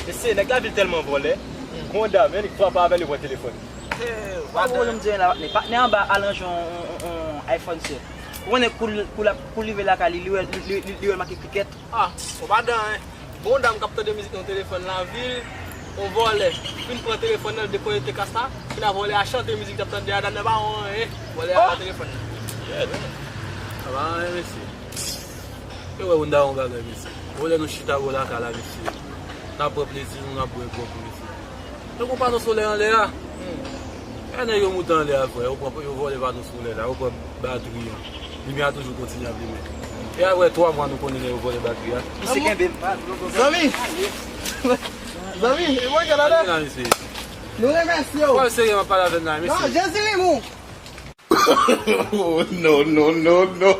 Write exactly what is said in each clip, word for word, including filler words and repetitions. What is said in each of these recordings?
Mesye, nèg lavil tèlman vòlè. Gon dam, annik frape avè l, yo pran telefòn. Pa pwoblèm di la, patnè. Patnè anba al ranje yon, yon, yon, yon iPhone sèt. Ou konnen kou l, kou l ap, kou l rive lakay li, li wè, li, li, li, li wè make krikèt. Ah, ou pa dan, en. Bon dam k ap tande mizik nan telefòn lavil, yon vòlè fin pran telefòn nan, dekonekte kas la, fin a vòlè a chante mizik l ap tande a, dam nan pa wè anyen, vòlè a pran telefòn nan. Sa pa anyen, mesye. Yo wè moun da yon bagay, mesye. Vòlè nou chita bò lakay la, mesye. N ap pran plezi nou, n ap bwè gwòg nou, mesye. Tankou pano solèy anlè a. Lè nèg yo moute anlè a, frè, yo pran, yo vòlè pano solèy la, yo pran batri an. Limyè a toujou kontinye ap limen. E apre twa mwa nou konnen nèg yo vòlè batri a. Misye kenbe m. Zanmi! Zanmi, e mwen ki la, la? Ann la, mesye. Nou remèsye w. Pral serye, m ap pale avè n la, mesye. Non, Jezi renmen w. Oh, no, no, no, no.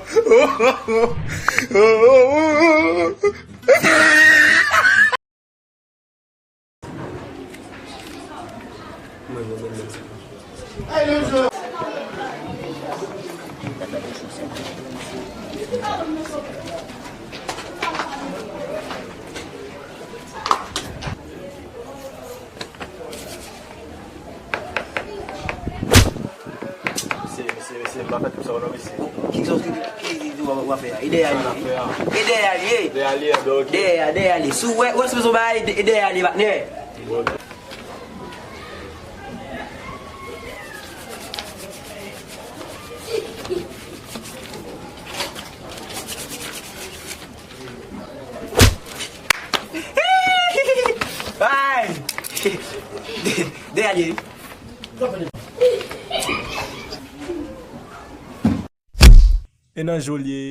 Mesye, mesye, mesye, m pa fè twoup sa non, mesye. Ki, ki, ki, ki, ki w ap fè a? E dèyè a li ye. E dèyè a li ye. Dèyè a li ye, dèyè a li ye. Si w wè, wè sou bezwen bay, e dèyè a li ye, patnè. Ay! Dèyè a li ye. E nan je w li ye.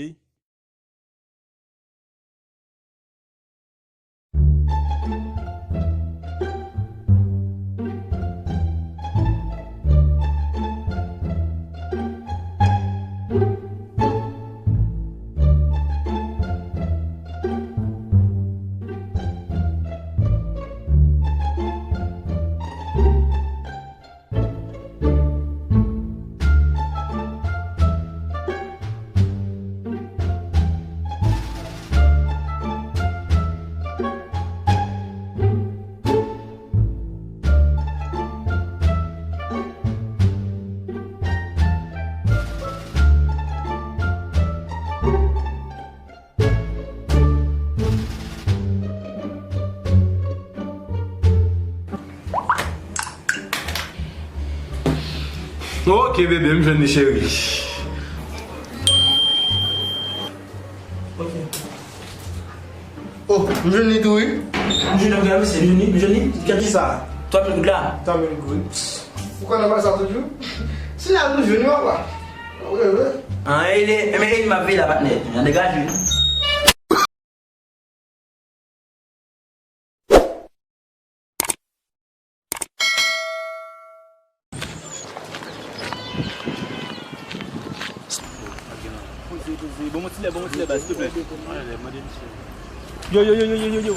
Ok, bebe, m jwenn li, cheri. Ok. Oh, m jwenn li tou, wi. M jwenn li, m jwenn li, m jwenn li. Kèt ki sa? Twa mil goud la. Twa mil goud. Ou konn nan sa toujou? Si la nou jwenn, papa. Wi, wi. An, e li, e men e li m ap veye la, patnè. Jan degaje. Poze, poze. Ban mwen ti lè, ban mwen ti lè, baz, silvouplè. Yo, yo, yo, yo, yo, yo, yo.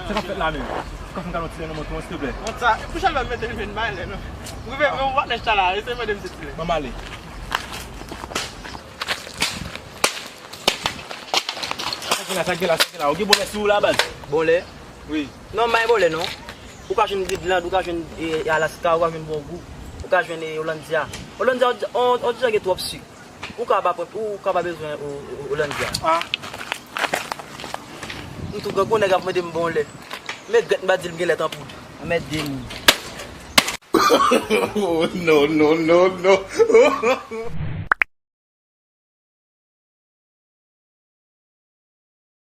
Sa k ap fèt la menm? Ou ka fè m gade yon ti lè nan moto an, silvouplè? Mwen sa, pou chal pa mete l vin bay lè, non. Ou rive, men w ap nan chita la, eseye mande m se ti lè. Ban m ale. Sa gen la, sa gen la, sa gen la. Ou gen bon lè sou ou la, baz? Bon lè? Wi. Non, m pa gen bon lè, non. Ou ka jwenn Gridland, ou ka jwenn, e, Alaska, ou ka jwenn Bongou, ou ka jwenn, e, Hollandia. Hollandia, on, on, on dirait gen twòp sik. Ou ka pa pran, ou ka pa bezwen o, o, Hollandia. Ah. M tou grangou nèg ap mande m bon lè. Men grèt m pa di l m gen lèt an poud. Anmède moun. Oh, no, no, no, no.